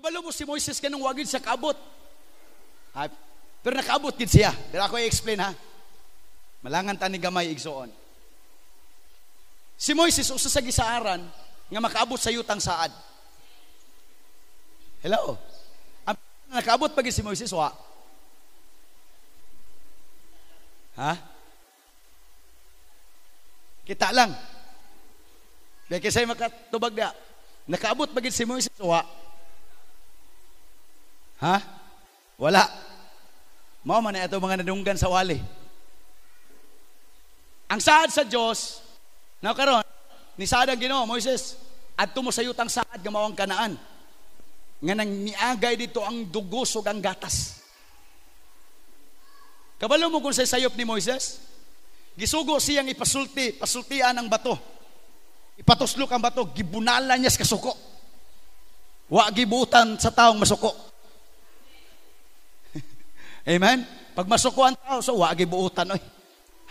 Kabalo mo si Moises kanang wagid siya kaabot. Ay, pero nakaabot gid siya. Pero ako i-explain ha. Malangan ta ni gamay igsoon. Si Moises usa sa gisaaran nga makaabot sa yutang saad. Hello. Ang nakaabot pa gid si Moises wa. Ha? Kita lang. Kaya kisay makatubag dia. Nakaabot pa gid si Moises wa. Ha? Wala. Mao man na ato mga nadunggan sa wali. Ang saad sa Dios, now karon, ni saad ang Ginoo, Moises, adto mo sa yutang saad nga mao ang Kanaan. Nga nang miagay dito ang dugo ug ang gatas. Kabalo mo kung sa sayop ni Moises? Gisugo siyang ipasulti, pasultian ang bato. Ipatuslok ang bato, gibunalan niya sa kasuko. Wa gibutan sa taong masuko. Amen? Pag masuko ang tao, so wa gibuutan oy.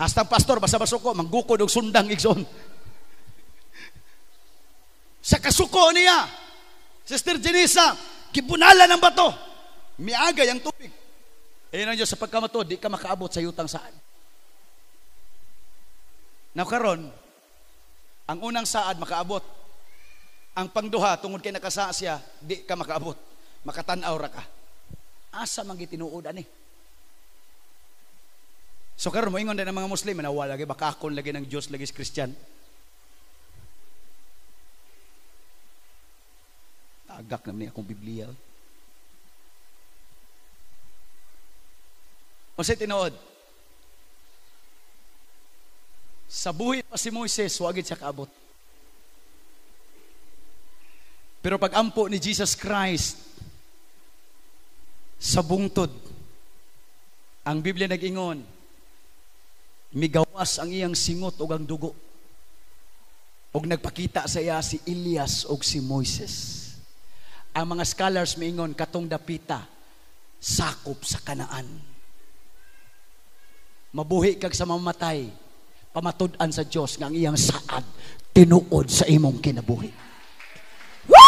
Hastang pastor basta masuko, manggukod og sundang igsoon. Sa kasuko niya, Sister Jenisa, gibunalan ang bato. Miagay ang tubig. Ayun ang Diyos, sa pagkamato, di ka makaabot sa yutang saan. Now karon, ang unang saad makaabot. Ang pangduha, tungod kay nakasaa siya, di ka makaabot. Makatan-aw ra ka. Asa man gitinuod ani? So karon moingon din ang mga Muslim, nawala lagi bakakon lagi ng Dios lagi si Christian. Tagak naman ni akong Biblia. O sa tinuod, sa buhi pa si Moises, wagid siya kaabot. Pero pag ampo ni Jesus Christ sa bungtod, ang Biblia nag-ingon, migawas ang iyang singot og ang dugo. Og nagpakita sa iya si Elias og si Moises. Ang mga scholars miingon katong dapita sakop sa Kanaan. Mabuhi kag sa mamatay, pamatud-an sa Dios nga ang iyang saad tinuod sa imong kinabuhi. Woo!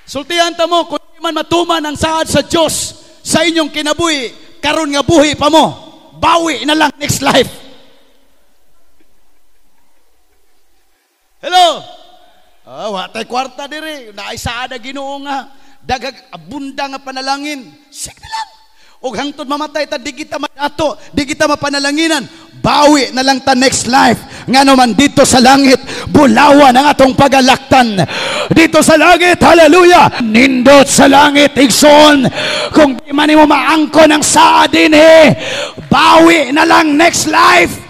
Sultihan ta mo kung di man matuman ang saad sa Dios sa inyong kinabuhi, karon nga buhi pa mo, bawi na lang next life. Hello? Wa tay kwarta diri, naay saad ang Ginoo nga dagag abunda nga panalangin. Sige lang. Og hangtod mamatay ta, di kita madato, di kita mapanalanginan, bawi na lang ta next life. Ngano man dito sa langit, bulawan ang atong pagalaktan. Dito sa langit, hallelujah, nindot sa langit, igsoon. Kung di man nimo maangkon ang saad dinhi, bawi na lang next life.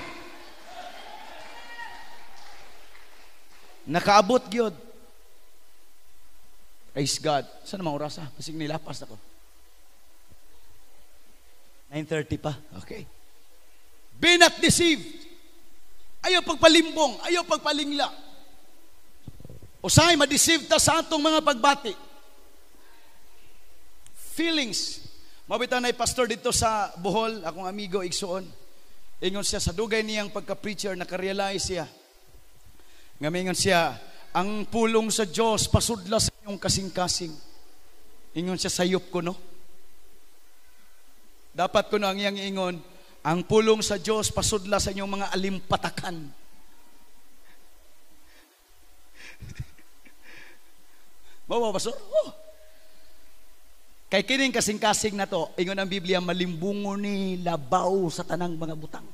Nakaabot gyud. Praise God. Saan naman oras ha? Basig nilapas ako. 9:30 pa. Okay. Be not deceived. Ayaw pagpalimbong, ayaw pagpalingla. Usay, ma-deceive ta sa atong mga pagbati. Feelings. Mabitaw na pastor dito sa Bohol, akong amigo igsoon. Ingon siya sa dugay niyang pagka-preacher, nakarealize siya. Nga mingon siya, ang pulong sa Diyos pasudla sa inyong kasing-kasing. Ingon siya, sayop ko no. Dapat ko no ang iyang ingon, ang pulong sa Diyos pasudla sa inyong mga alimpatakan. Bawa, pastor? Oh. Kay kining kasing-kasing na to, ingon ang Biblia, malimbungo ni labaw sa tanang mga butang.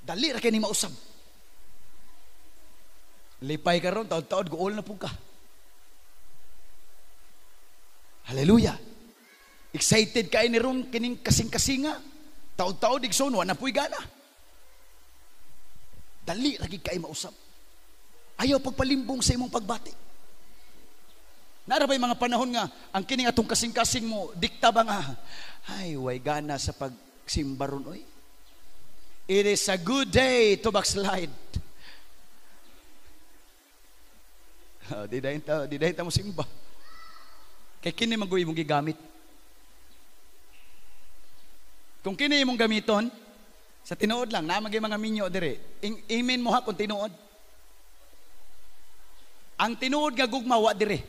Dali ra kay ni mausab. Lipay karon, taod-taod guol na pud ka. Hallelujah. Excited kay ni ron kining kasing-kasinga. Taod-taod igsoon wa na puy gana. Dali ra gid kay mausab. Ayaw pagpalimbong sa imong pagbati. Naara ba'y mga panahon nga ang kining atong kasing-kasing mo dikta ba nga ay way gana sa pagsimba ron oy. It is a good day to backslide. Di dahin ta mo simba. Kay kini man imong gigamit. Kung kini imong gamiton, Sa tinuod lang, naa magay mga minyo dire. Amen mo ha kung tinuod. Ang tinuod nga gugma wa dire.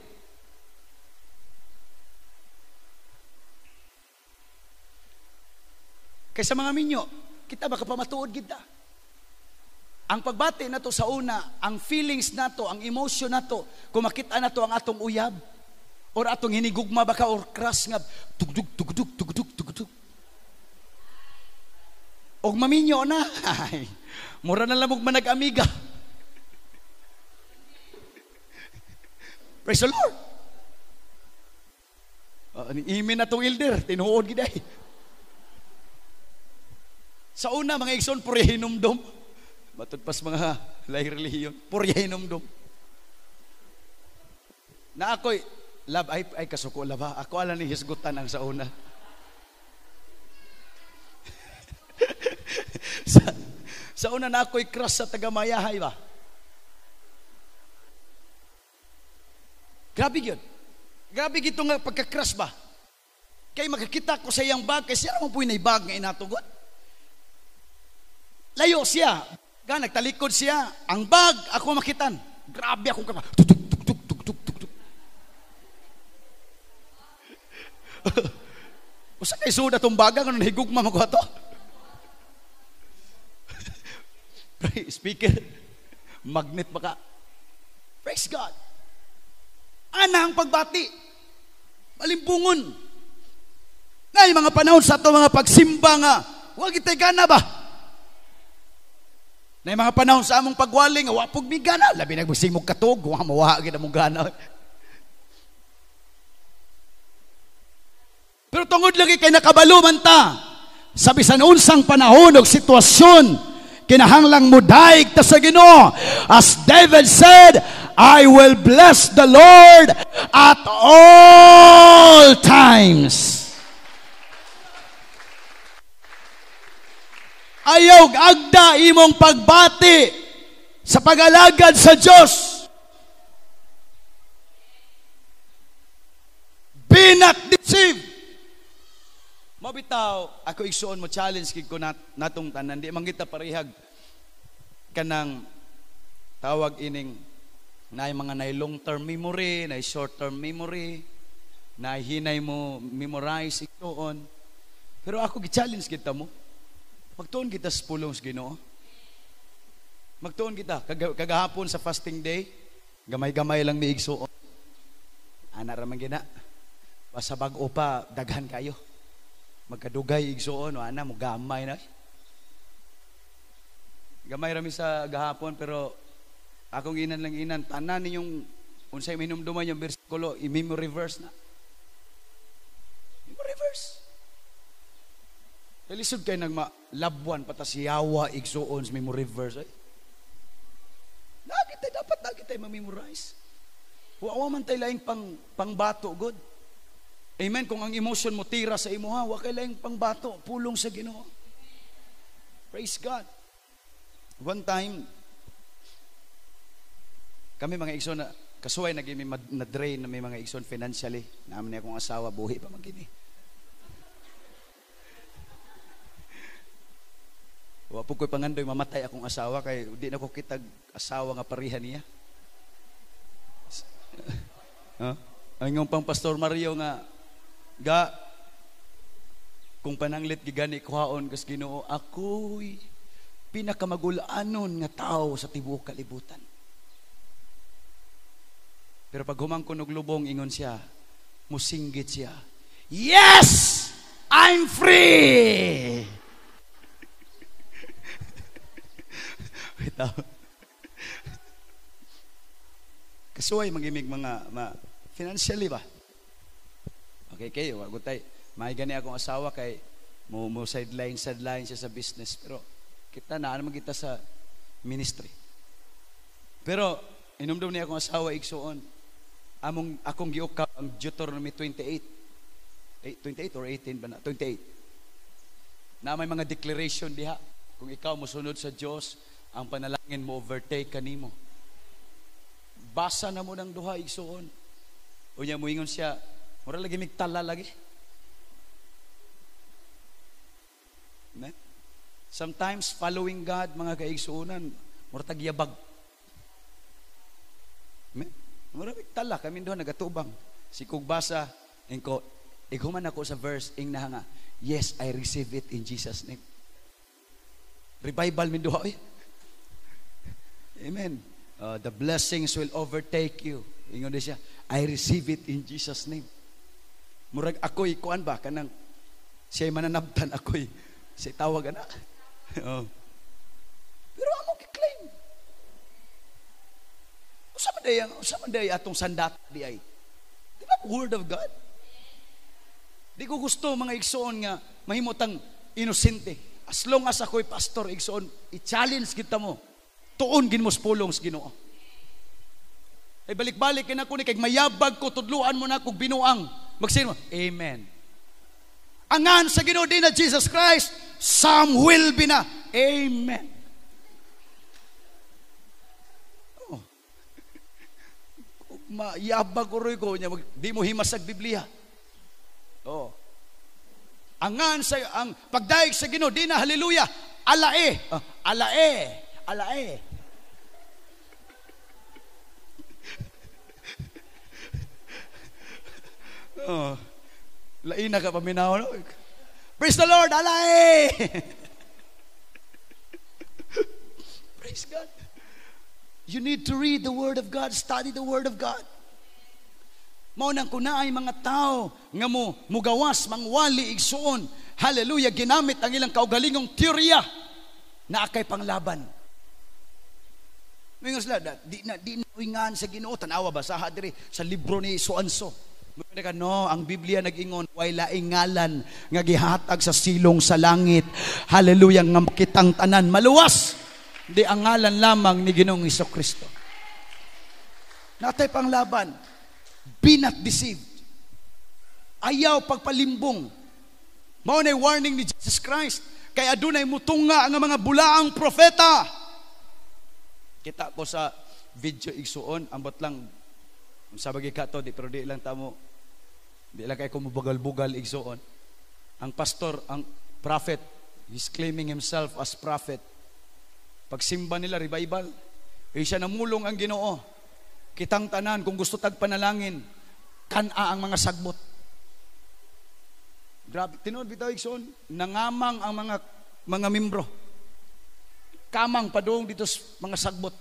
Kaysa mga minyo, kita baka pamatuod gid ta. Ang pagbati nato sa una, ang feelings nato, ang emotion nato, kung makita nato ang atong uyab or atong hinigugma baka or crush nga tugdug tugdug tugdug tugdug. Og maminyo na. Ay, mura na lamog manag-amiga. Praise the Lord. Imin na tong elder, tinuod gid ay. Sa una mga igsoon purya hinumdom. Matud pas mga lahi relihiyon, purya hinumdom. Na ako'y love ay kasuko laba. Ako ala ni hisgutan ang sa una. Sa una na ako'y crush sa taga-Mayahay ba? Grabe yun. Grabe gito nga pagka-crush ba? Kay makakita ko sa iyang bag, kay siya naman po yung bag nga inatugot. Layo siya. Ga, nagtalikod siya. Ang bag, ako makitan. Grabe akong kapa. Tuk, tuk, tuk, tuk, tuk, tuk, tuk. Usa kay suda tong baga, kung nahigugma mo ko ato. Speaker, magnet baka. Praise God. Ana ang pagbati. Malimbungon. Ngay mga panahon sa ato mga pagsimba nga, wag itay gana ba? Na mga panahon sa among pagwaling, wa pug mi gana, labi nagmusimog katog, wa mawa gid among gana. Pero tungod lagi kay nakabalo man ta sa bisan unsang panahon og sitwasyon, kinahanglang mudaig ta sa Ginoo. As David said, I will bless the Lord at all times. Ayaw agda imong pagbati sa pag-alagad sa Diyos. Be not deceived. Mabitaw, ako igsuon mo challenge kig ko natong tanan. Di man kita parehag kanang tawag ining na mga nay long term memory, na short term memory, na hinay mo memorize igsuon. Pero ako gi-challenge kita mo. Magtuon kita sa pulong sa Ginoo. Magtuon kita kagahapon sa fasting day, gamay-gamay lang mi igsuon. Ana ra man gina. Basta bag-o pa daghan kayo. Magkadugay igsuon, ana mo gamay na. Gamay ra mi sa gahapon pero akong inan lang inan tanan ninyong unsay minumduman yung bersikulo, i-memory verse na. Memory verse. Lisod kay nagmalabwan patasiyawa igsuon sa memory verse. Ay. Nagitay dapat nagitay ma-memorize. Wa man tay laing pangbato god. Amen, kung ang emotion mo tira sa imuha, wa kay laing pangbato, pulong sa Ginoo. Praise God. One time kami mga igsoon na kasuway naging na drain na may mga igsoon financially. Naman niya akong asawa buhi pa man kini. Wa po ko'y pangandoy mamatay akong asawa kay di na ko kitag asawa nga pareha niya. Huh? Ang ingong pang Pastor Mario nga ga kung pananglit gigani kuhaon kas Ginoo, ako'y pinakamagulanon nga tao sa tibuok kalibutan. Pero pag humangkon og lubong ingon siya, musinggit siya, yes, I'm free. Kasuway magimig mga financially ba? Okay kayo, wag tay. May gani akong asawa kay mo sideline siya sa business pero kita na ano kita sa ministry. Pero inumdum niya akong asawa igsuon. Among akong giukaw ang Deuteronomy 28. 28 or 18 ba na? 28. Na may mga declaration diha. Kung ikaw mosunod sa Dios, ang panalangin mo overtake kanimo. Basa na mo ng duha igsuon. Unya moingon siya, mura lagi migtala lagi. Ne? Sometimes following God, mga kaigsuonan, murag yabag. Murag tala kami doon nagatubang. Si kugbasa ingko ighuman ako sa verse ing nga, "Yes, I receive it in Jesus' name." Revival min duha oy. Amen. The blessings will overtake you. Ingon di siya, "I receive it in Jesus' name." Murag ako'y kuan ba kanang siya mananabtan, ako'y siya tawag ana. Oh. Pero amo gi-claim. Usa man day atong sandata di ay? Di ba word of God? Di ko gusto, mga igsoon, nga mahimutang inosente. As long as ako'y pastor, igsoon, i-challenge kita mo. Tuon gin mo sa pulong sa Ginoo. Ay balik-balik kina ko ni kay mayabag ko, tudluan mo na kog binuang. Magsin mo, "Amen." Angan sa Ginoo din na Jesus Christ, some will be na. "Amen." Oh. Mayabag ko roy ko niya, di mo himasag Biblia. Oh. Angan sa ang pagdaig sa Ginoo di na hallelujah, alae, oh, alae, alae. Oh. Lain na ka paminaw. No? Praise the Lord, alae. Praise God. You need to read the Word of God, study the Word of God. Mao nang kunaay mga tao nga mo mugawas mangwali igsuon. Hallelujah, ginamit ang ilang kaugalingong teorya na akay panglaban. Mingon sila, di na uingan sa Ginoo, tan-awa basaha diri sa libro ni so and so. Ka no, ang Biblia nag-ingon way laing ngalan nga gihatag sa silong sa langit. Hallelujah, nga kitang tanan maluwas. Di ang ngalan lamang ni Ginoong Kristo. Natay panglaban. Be not deceived. Ayaw pagpalimbong. Mao na warning ni Jesus Christ. Kay adunay mutunga ang mga bulaang propeta. Kita ko sa video, igsuon, ambot lang sa bagi ka to, di pero di lang tamo, di lang kay ko mubugal-bugal, igsuon. Ang pastor, ang prophet, he's claiming himself as prophet. Pagsimba nila, revival. Eh, siya namulong ang Ginoo. Kitang tanan, kung gusto tag panalangin, kan-a ang mga sagbot. Grabe, tinuod bitaw, igsoon, nangamang ang mga membro. Kamang padung dito sa mga sagbot.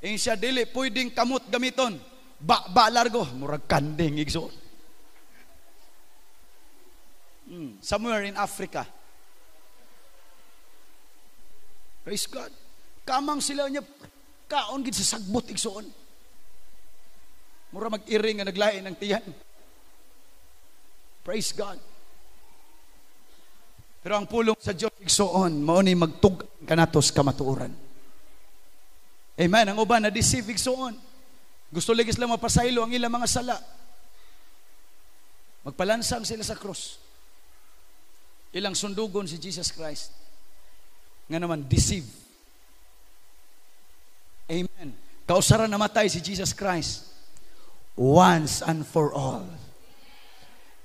Eh siya dili pwedeng kamot gamiton. Ba ba largo, murag kanding, igsoon. Somewhere in Africa. Praise God. Kamang sila niya kaon gid sa sagbot, igsoon. Mura mag-iring nga naglain ng tiyan. Praise God. Pero ang pulong sa Dios, igsoon, mao ni magtug kanato sa kamatuoran. Amen. Ang uban na deceive, igsoon. Gusto lagi sila mapasaylo ang ilang mga sala. Magpalansang sila sa krus. Ilang sundugon si Jesus Christ. Nga naman, deceive. Amen. Kausaran namatay si Jesus Christ once and for all.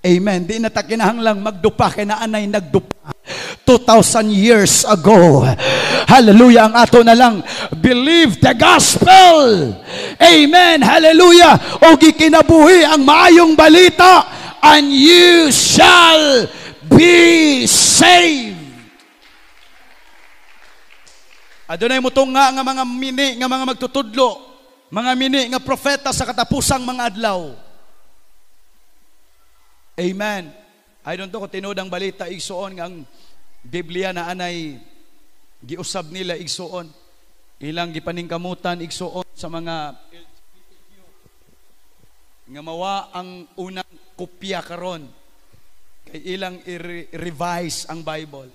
Amen. Di na ta kinahanglang magdupa kay naanay nagdupa 2,000 years ago. Hallelujah. Ang ato na lang, believe the gospel. Amen. Hallelujah. O gikinabuhi ang maayong balita and you shall be saved. Adunay mutunga nga mga mini nga mga magtutudlo, mga mini nga propeta sa katapusang mga adlaw. Amen. I don't know kung tinuod ang balita, igsuon, nga ang Biblia na anay giusab nila, igsuon. Ilang gipaningkamutan, igsuon, sa mga LGBTQ nga mawa ang unang kopya karon kay ilang i-revise ang Bible.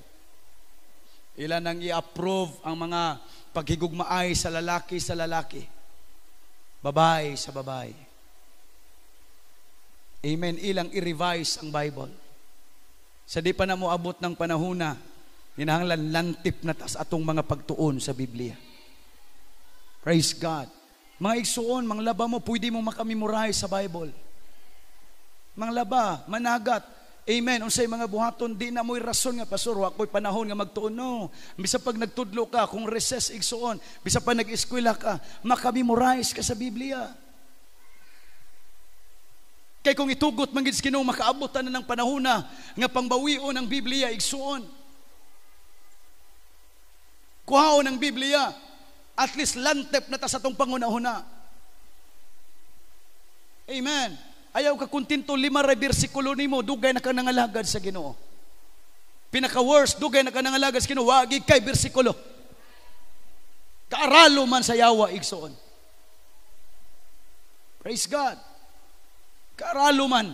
Ilan ang i-approve ang mga paghigugmaay sa lalaki, babae sa babae. Amen. Ilang i-revise ang Bible. Sa di pa na mo abot ng panahona, kinahanglan lantip na tas atong mga pagtuon sa Biblia. Praise God. Mga igsuon, mga laba mo, pwede mo makamemorize sa Bible. Mga laba, managat. Amen. Unsay mga buhaton, di na mo'y rason nga, pastor, wa ko'y panahon nga magtuon. No. Bisa pag nagtudlo ka, kung recess igsuon, bisa pag nag-eskwela ka, makamemorize ka sa Biblia. Kay kung itugot man gid sa Ginoo, makaabot na ng panahon na nga pangbawion ang Biblia igsuon. Kuhaon ang Biblia, at least lantep na ta sa tong pangunahuna. Amen. Ayaw ka kontento 5 ra bersikulo nimo, dugay na ka nangalagad sa Ginoo. Pinaka worst, dugay na ka nangalagad sa Ginoo, wagi kay bersikulo. Kaaralo man sa yawa igsuon. Praise God. Kaaralo man.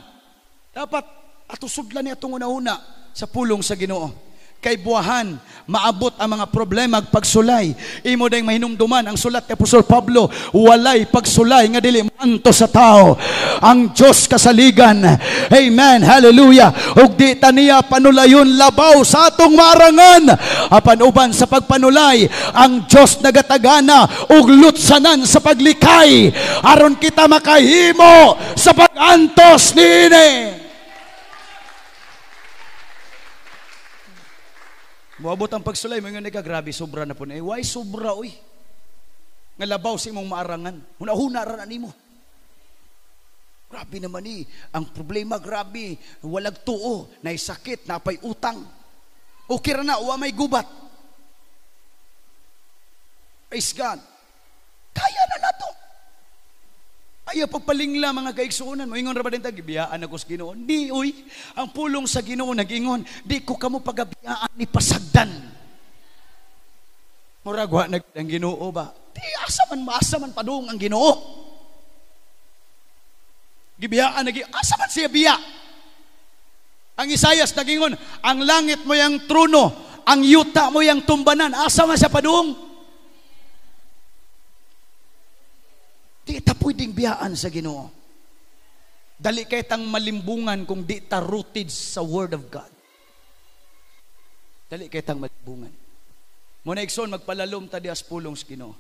Dapat atusudlan ni atong una-una sa pulong sa Ginoo. Kay buwahan, maabot ang mga problema ag pagsulay. Imo dayong mahinumduman ang sulat ni Apostol Pablo, walay pagsulay nga dili maantos sa tao. Ang Dios kasaligan. Amen. Hallelujah. Ug di ta niya panulayon labaw sa atong marangan. Apan uban sa pagpanulay, ang Dios nagatagana ug lutsanan sa paglikay aron kita makahimo sa pag-antos niini. Moabot ang pagsulay, moingon ka, grabe, sobra na po na. Eh, why sobra, uy? Nga labaw sa imong maarangan. Huna-huna ra na nimo. Grabe naman eh. Ang problema, grabe. Walag tuo, nay sakit, napay utang. Okay ra na, wa may gubat. Praise God. Kaya na nato. Ayaw pagpalingla mga kaigsuonan. Moingon ra ba din ta, gibiyaan ako sa Ginoo? Di, uy. Ang pulong sa Ginoo nag-ingon, di ko kamo pagabiyaan ni pasagdan. Murag wa nag ang Ginoo ba? Di asa man maasa man padung ang Ginoo. Gibiyaan nagi asa man siya biya. Ang Isayas nagingon, ang langit mo yang trono, ang yuta mo yang tumbanan, asa man siya padung? Di ta pwedeng biyaan sa Ginoo. Dali kay tang malimbungan kung di ta rooted sa Word of God. Dali kay tang malimbungan. Muna igsoon, magpalalom ta dias pulong sa Ginoo.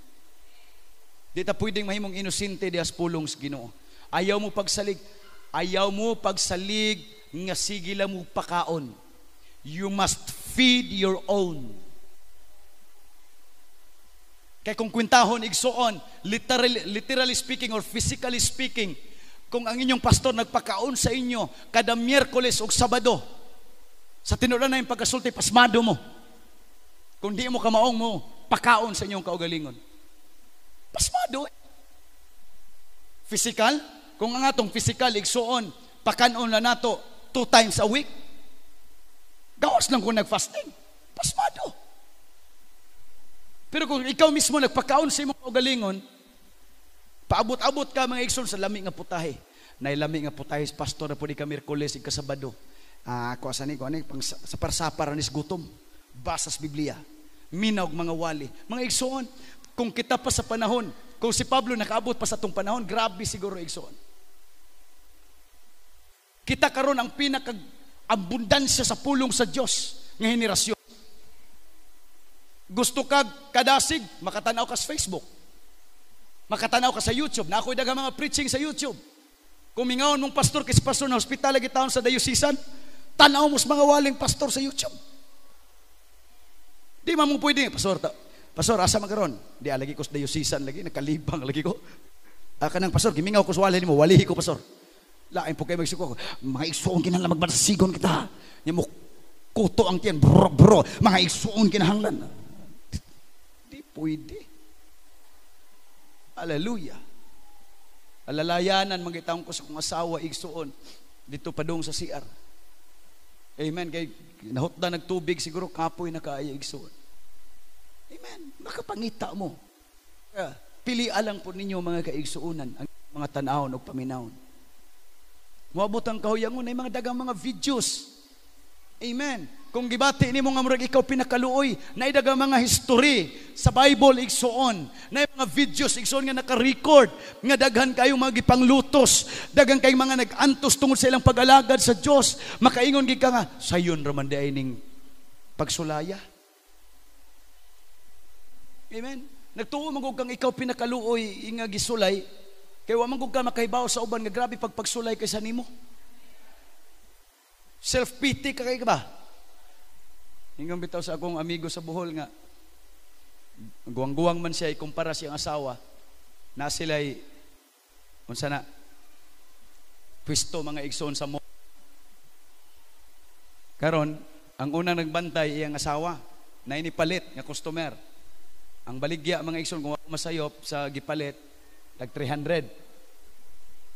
Di ta pwedeng mahimong inosente dias pulong sa Ginoo. Ayaw mo pagsalig. Ayaw mo pagsalig nga sige lang mo pakaon. You must feed your own. Kaya kung kwintahon, igsoon, literally speaking or physically speaking, kung ang inyong pastor nagpakaon sa inyo kada Miyerkules o Sabado, sa tinuran na yung pagkasulti, pasmado mo. Kung di mo kamaong mo, pakaon sa inyong kaugalingon. Pasmado eh. Physical, kung ang atong physical, igsoon, pakanon na nato 2 times a week, gawas lang kung nagfasting, pasmado. Pero kung ikaw mismo nagpakaon sa imong kaugalingon, paabot-abot ka mga igsoon sa lami nga putahe. Nay lami nga putahe, pastor na pud ka Miyerkules ig Sabado. Ako asa ni ko ani pang sa parsapar anis gutom. Basas Biblia. Minaw mga wali. Mga igsoon, kung kita pa sa panahon, kung si Pablo nakaabot pa sa atong panahon, grabe siguro igsoon. Kita karon ang pinaka abundansya sa pulong sa Dios nga henerasyon. Gusto ka kadasig, makatanaw ka sa Facebook. Makatanaw ka sa YouTube. Na ako'y daghang mga preaching sa YouTube. Kung mingaon mong pastor, kasi pastor na hospital lagi taon sa diocesan, tanaw mo sa mga waling pastor sa YouTube. Di man mo pwede, pastor, pastor, asa man karon? Di alagi ko sa diocesan lagi, nakalibang lagi ko. Kanang pastor, gimingaw ko sa wali nimo, walihi ko pastor. Lain po kayo magsuko. Mga igsuon kinahanglan magbasigon kita. Nya mo kuto ang tiyan, bro, bro. Mga igsuon kinahanglan. Pwede. Hallelujah. Alalayanan mangitaon ko sa kong asawa igsuon dito padung sa CR. Amen. Kay nahutda nagtubig siguro kapoy na kaaya igsuon. Amen. Makapangita mo. Pili alang po ninyo mga kaigsuonan ang mga tan-awon o paminawon. Moabot ang kahuyangon ay mga dagang mga videos. Amen. Kung gibati nimo nga murag ikaw pinakaluoy, naidagang mga history sa Bible igsuon, na mga videos igsuon nga naka-record, nga daghan kayong mga gipanglutos, daghan kayong mga nag-antos tungod sa ilang pag-alagad sa Dios, makaingon gid ka nga sayon ra man di ay ning pagsulaya. Amen. Nagtuo man gud kang ikaw pinakaluoy nga gisulay, kay wa man gud ka makahibaw sa uban nga grabe pagpagsulay kaysa nimo. Self-pity ka kay ba? Ingon bitaw sa akong amigo sa Bohol nga guwang-guwang man siya ikumpara siyang asawa na sila'y unsa na pwesto, mga igsoon, sa mo. Karon, ang unang nagbantay iyang asawa na inipalit nga customer. Ang baligya, mga igsoon, kung ako masayop sa gipalit, tag 300.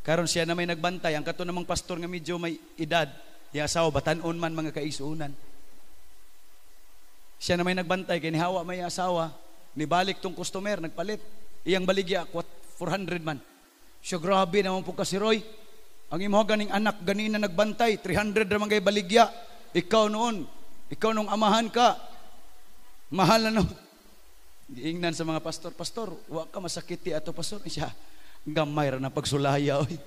Karon siya na may nagbantay, ang kato namang pastor nga medyo may edad, iyang asawa batanon man, mga kaigsuonan. Siya na may nagbantay kay nihawa may asawa, nibalik tong customer nagpalit. Iyang baligya 400 man. Siya, "Grabe naman po ka si Roy. Ang imo ganing anak ganina nagbantay, 300 ra man kay baligya. Ikaw noon, ikaw nung amahan ka. Mahal na no." Giingnan sa mga pastor, "Pastor, wa ka masakiti ato, pastor." Siya, "Gamay ra na pagsulaya oy.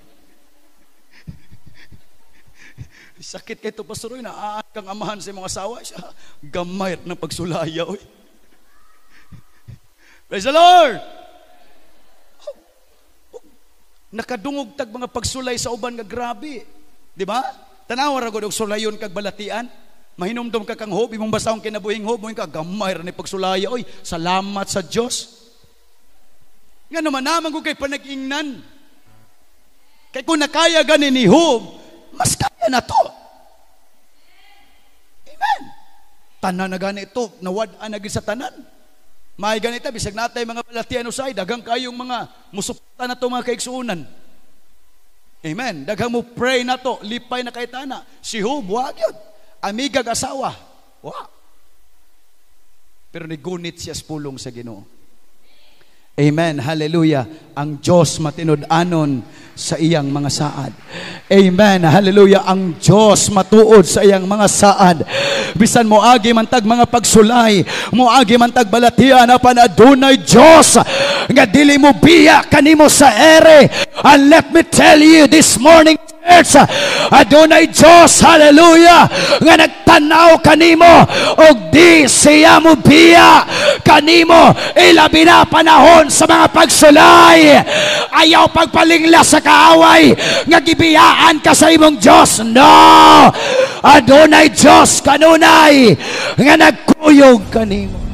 Sakit kay to, pastor, oy, naa kang amahan sa imong asawa." Siya, "Gamay ra na pagsulaya oy." Praise the Lord! Nakadungog tag mga pagsulay sa uban nga grabe. Di ba? Tanawa ra gud og sulayon kag balatian. Mahinumdom ka kang Job, imong basahon kinabuhing Job, mo ka gamay ra ni pagsulaya oy. Salamat sa Dios. Nga naman naman ko kay panag-ingnan. Kay kung nakaya gani ni Job, mas kaya na to. Amen. Tanan na gani ito, nawad-an na sa tanan. May ganita, bisag natay mga balatian usay, daghang kayong mga musuporta na to, mga kaigsuonan. Amen. Daghang mo pray na to, lipay na kay tana. Si Job, wa gyud. Amigag asawa, wa. Pero nigunit siya sa pulong sa Ginoo. Amen. Hallelujah. Ang Diyos matinud-anon sa iyang mga saad. Amen. Hallelujah. Ang Diyos matuod sa iyang mga saad. Bisan moagi man tag mga pagsulay, moagi man tag balatian, apan adunay Diyos nga dili mo biya kanimo sa ere. And let me tell you this morning, church, adunay Diyos, hallelujah, nga nagtanaw kanimo og di siya mo biya kanimo, ilabi na panahon sa mga pagsulay. Ayaw pagpalingla sa kaaway nga gibiyaan ka sa imong Diyos. No! Adunay Diyos kanunay nga nagkuyog kanimo.